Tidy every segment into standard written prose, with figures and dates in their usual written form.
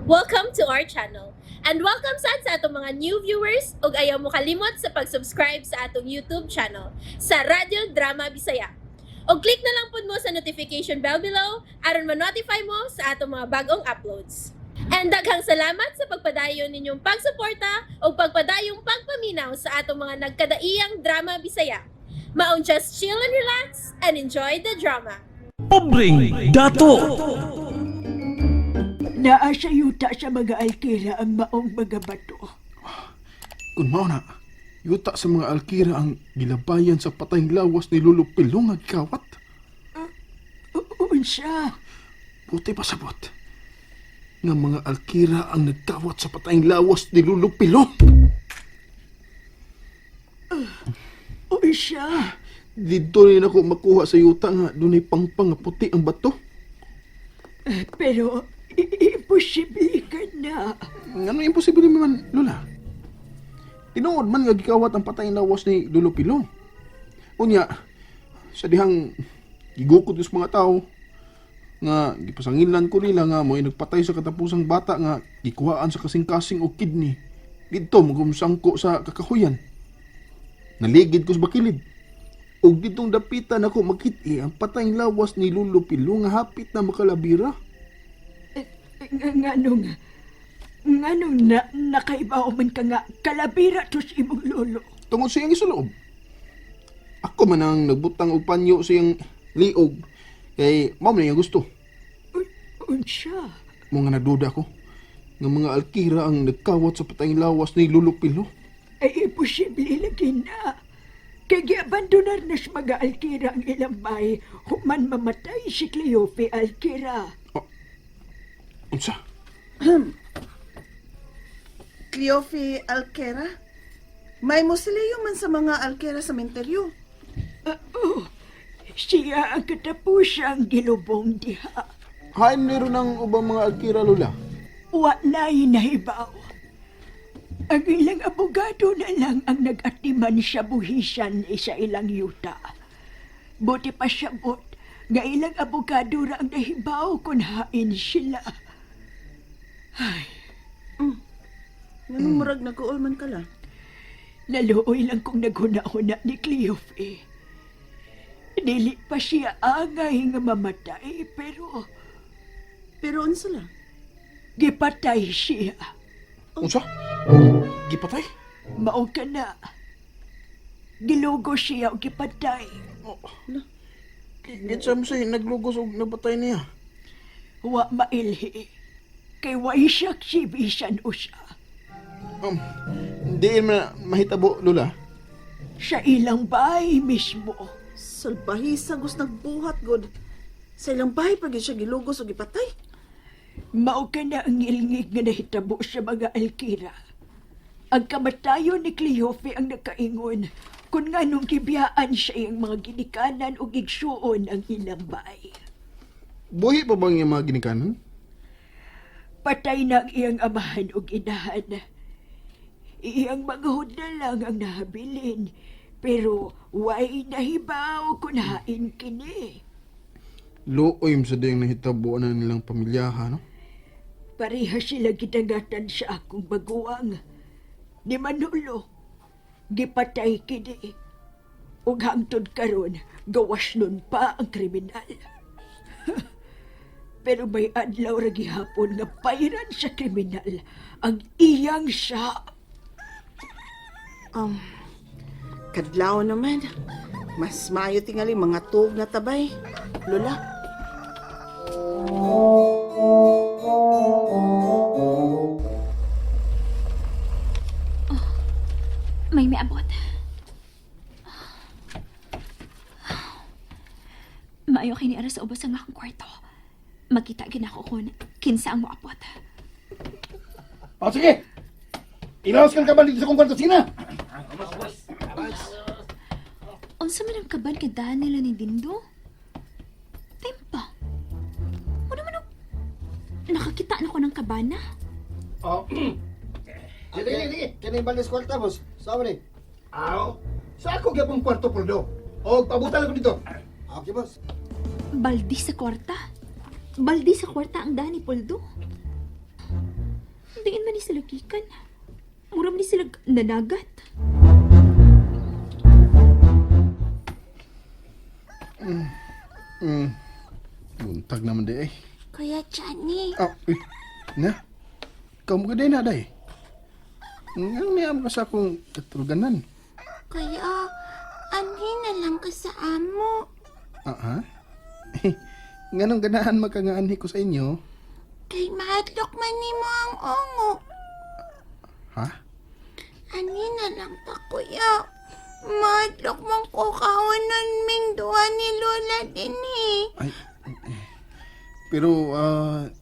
Welcome to our channel. And welcome sad sa atong mga new viewers ug ayaw mo kalimot sa pag-subscribe sa atong YouTube channel sa Radyo Drama Bisaya. Og click na lang pud mo sa notification bell below aron ma-notify mo sa atong mga bagong uploads. And daghang salamat sa pagpadayon ninyong pagsuporta ug pagpadayong pagpaminaw sa atong mga nagkadaiyang drama Bisaya. Maong just chill and relax and enjoy the drama. Pobreng Dato. Naa sa yuta sa mga alkira ang maong mga bato. Kung mao na, yuta sa mga alkira ang gilabayan sa patayng lawas ni Lolo Pilong nga gikawat. Unsa? Buti pa sabot nga mga alkira ang nagkawat sa patayng lawas ni Lolo Pilong. Unsa? Dito rin ako makuha sa yuta nga dunay pangpang nga puti ang bato. Pero imposible ka na. Ngano imposible man, Lola? Tinuod man nga gikawat ang patayng lawas ni Lolo Pilong. Unya, sa dihang gigukod sa mga tao nga gipasangilan ko nila nga mo'y nagpatay sa katapusang bata nga gikuhaan sa kasing-kasing o kidney. Didto magumsangko sa kakahuyan. Naligid ko sa bakilid. Og ditong dapitan ako makit-i ang patayng lawas ni Lolo Pilo nga hapit na makalabira. Nganong nganong na nakaibaw man ka nga kalabira to sa imong lolo. Tungod sa iyang isuloob. Ako man ang nagbutang og panyo sa iyang liog kay mao man iyang gusto. Unsa? Mo nga nagduda ko nga mga alkira ang nagkawat sa patayng lawas ni Lolo Pilo. Ay imposible lagi na. Kay giabandonar na sa mga alkira ang ilang bay human mamatay si Cleofe Alkira. Unsa? Cleofe Alquera? May musileo man sa mga Alquera sa menteryo. Oh, siya ang katapusang gilubong diha. Hain nero ng ubang mga alkira, Lola. Walay nahibaw. Ang ilang abogado na lang ang nag-atiman sa buhisan sa ilang yuta. Buti pa sabot nga ilang abogado ra ang nahibaw kung hain sila. Ay, Nganong murag nag-uol man ka la? Naluoy lang kong naghuna-huna ni Cleofe. Dili pa siya angay nga mamatay, pero Pero unsa la? gipatay siya. Unsa? Gipatay? Mao ka na. Gilugo siya og gipatay. Kinsa mo sa'yo naglugos og napatay niya? Wa mailhi. Kay wa siya sibisan usa. Di man mahitabo, Lola. Sa ilang bahay mismo. Salbahisa gus nagbuhat god. Sa ilang bahay pa gyud siya gilugos og gipatay. Mao ka na ang ngilngig nga nahitabo sa mga alkira. Ang kamatayon ni Cleofe ang nakaingon kung nganong gibiyaan siya iyang mga ginikanan o igsuon ang ilang bahay. Buhi pa bang iyang mga ginikanan? Patay na ang iyang amahan ug inahan. Iyang mga na lang ang nahabilin, pero way nahibaw kung hain kini. Luoy sa diyang nahitabo na nilang pamilyaha, no? Pareha sila gidangatan sa akong baguang. Ni Manolo, gipatay kini. Ug hangtod karon, gawas nun pa ang kriminal. Pero may adlaw ra gihapon nga pairan sa kriminal ang iyang sa. Kadlaw naman. Mas maayo tingali mga tuog na tabay. Lola, May miabot. Maayo kay ni ara sa ubos ang akong kwarto. Magkita gid ako kung kinsa ang moabot. O sige! Ilaos kang kaban dito sa kong kwarto. Sige na! Unsa man ang kaban kay daan nila ni Dindo? Tempa. Ano man ang nakakita na ko ng kabana? O. Sige, sige, sige. Kini yung baldes kwarta, boss. Sama ni. Aw. Sa ako gyapon kwarto puldo. O pabutan ako dito. Okay, boss. Baldi sa kwarta. Baldi sa kwarta ang daan ni Poldo. Nganong diin man ni sila gikan? Mura man ni sila nanagat. Buntag naman di eh. Kuya Johnny, Ah, eh. Na? Ikaw mo na, day. Nga niya ka sa akong katruganan. kuya, anhi na lang ka sa amo. Ah, ha? Nganong ganahan magkangaanhi ko sa inyo? Kay mahadlok man nimo ang ungo. Ha? Ani na lang ta, kuya. Mahadlok man ko kawanan ming duha ni Lola din eh. Ay, eh. Pero,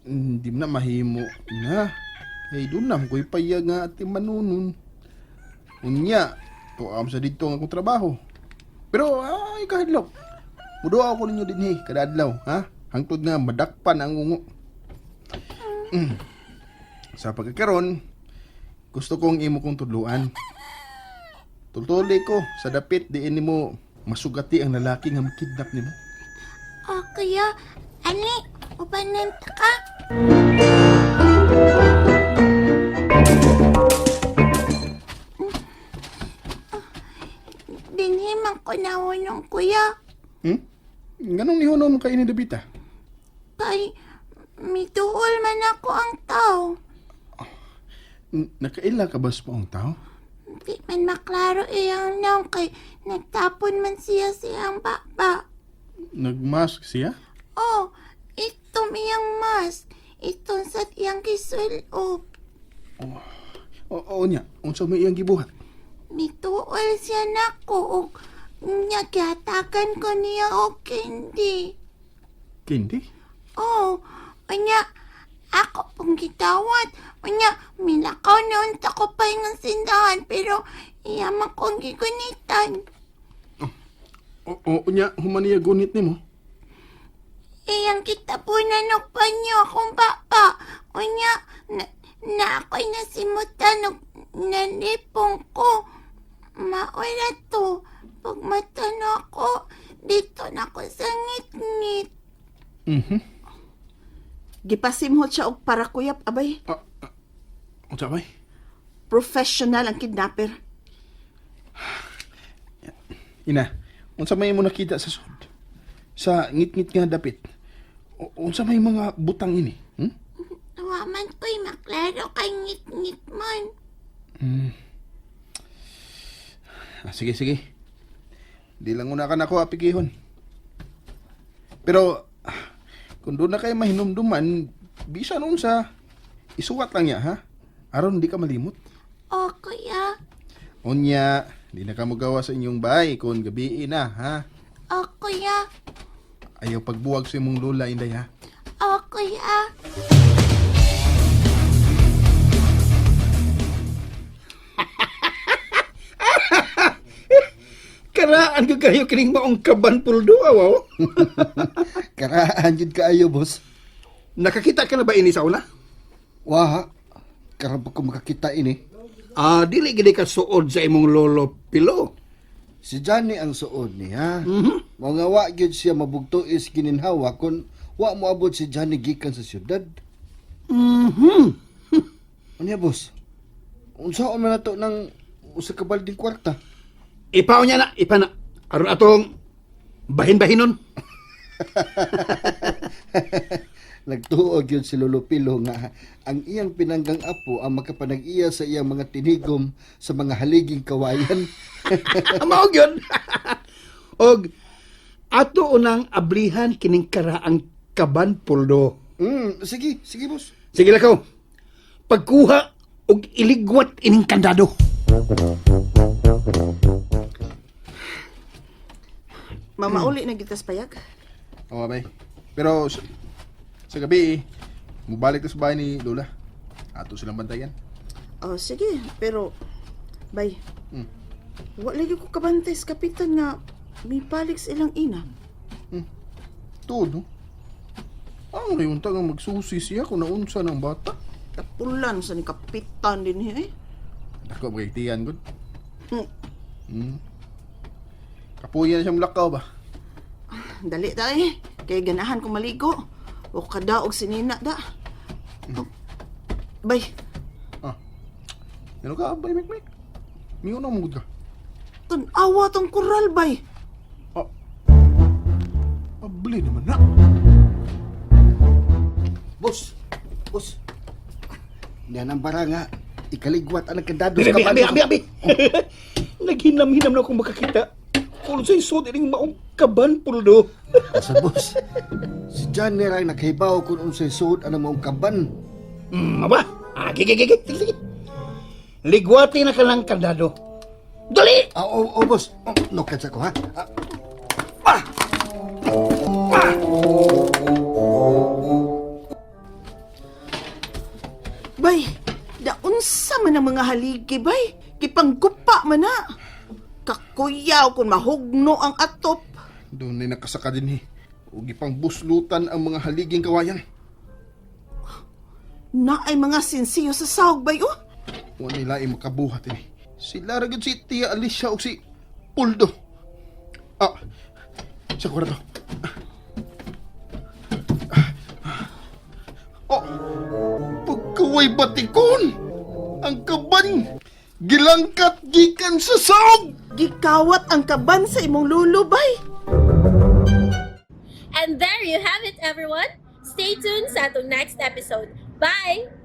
hindi mo na mahimo na. Kay doon na, ko'y payag nga ati manunon. Unya, tuam sa dito ang akong trabaho. Pero, ay, kahadlok. Muduha ako ninyo din, hey, kada adlaw, ha? Hangtod nga, madakpan ang ungo. Sa pagkakaron, gusto kong imo kong tudluan. Tultuli ko sa dapit diin nimo masugati ang lalaki nga makidnap nimo. O kuya, ani, ubanan ta ka. Dinhi man ko nawonong kuya. Nganong nihunom kay ni Dabita? Kay, mituol man ako ang tao. Nakaila ka ba sa paong tao? Di man maklaro iyang naong kay nagtapon man siya siyang baba. Nagmask siya? Oh, itom iyang mask. Iton sa iyang kisulob. Oo niya. Unsa may iyang gibuhat? Mituol siya nako og nya gihatagan ko niya og candy. Kindi? Oh, unya ako pong gitawat. Unya, milakaw na unta ko pa yung sindahan pero iya man kong gigunitan. Oo niya. Human niya gunit nimo. Iyang kitapunan og panyo akong baba. Unya, na, na ako'y nasimutan og nalipong ko. Maura to. Pag mata na ako, dito na ako sa ngit-ngit. Gipasimhot siya og para kuyap abay. Ah, ah, unsa bay? Professional ang kidnapper. Ina, unsa may imo nakita sa sud? Sa ngit-ngit nga dapit. Unsa may mga butang ini? Hmm? Waman ko'y maklaro kay ngit-ngit man. Ah, sige, sige. Di lang una ka na ako apigihon. Pero, kung doon na kayo mahinumduman, bisan unsa, isuwat lang niya, ha? Aron di ka malimot. O, kuya. Unya, di na ka magawa sa inyong bahay kung gabi na, ha? O, kuya. Ayaw pagbuwag sa imong lola, inday, ha? O, kuya. Karaan ko kayo kining maong kaban puldo awaw. Karaan jud kaayo, boss. Nakakita ka na ba ini sa una? Wa, karon pa ko makakita ini. Ah, dili gid ka suod sa imong lolo Pilo. Si Johnny ang suod niya. Mao nga wa gyud siya mabugtuis gininhawa kun wa moabot si Johnny gikan sa syudad. Mhm. Unya, boss? Unsaon man nato ng usa ka balding kwarta? Ipaw niya na, ipa na. Aron atong bahin-bahinon. Nagtuo gyud si Lolo Pilo nga ang iyang pinanggang apo ang makapanag-iya sa iyang mga tinigom sa mga haliging kawayan. Mao gyud. Og ato unang ablihan kining karaang kaban puldo. Sige, sige boss. Sige lakaw. Pagkuha og iligwat ining kandado. Mamauli na gitas payag. Oo, bay. Pero, sa gabi, mubalik to sa bahay ni Lola. Ato silang bantayan. Oh, sige, pero bay. Wa lagi ko kabantay sa kapitan nga mipalik sa ilang ina. Tuod, no? Ang rayunta nga magsusi siya kung naunsa ng bata. Kapulan sa ni kapitan din eh. Dako, magigtiyan, gud. Hmm. Kapuya na siya mulakaw ba? Dali ta eh. Kay ganahan ko maligo. O kadaog sinina da. Oh, bay, Ano ka, bay, Mikmik? Mingon na mong ka. Tanawa tong koral, bay. Ah, abli naman na. Boss, boss. Niyan ang bara nga. Ikaligwat ang kandado Abi, sa kaban. abi, abi, abi. Naghinam-hinam na akong makakita. Kung sa'y suod ining maong kaban, Puldo. Asa, boss? Si Johnny ra ang nakahibaw kung unsay suod ang maong kaban. Aba? Ah, gigi, gigi, sige, sige. Ligwati na ka lang kandado. Dali! Ah, oh, oh, boss. Oh, no, kansa ko, ha? Ah, Bay, daunsa man ang mga haligi, bay. Gipanggupa man na. Kakuyaw kung mahugno ang atop. Doon ay nakasaka din eh. O gipang buslutan ang mga haliging kawayan. Na ay mga sinsiyo sa sahog, bay, oh. Wa nila ay makabuhat eh. Sila ra gyud si Tia Alicia o si Puldo. Ah, sa kwarto. Oh, pagkaway batikon! Ang kaban! Gilangkat gikan sa saog! Gikawat ang kaban sa imong lulo, bay. And there you have it, everyone. Stay tuned sa atong next episode. Bye!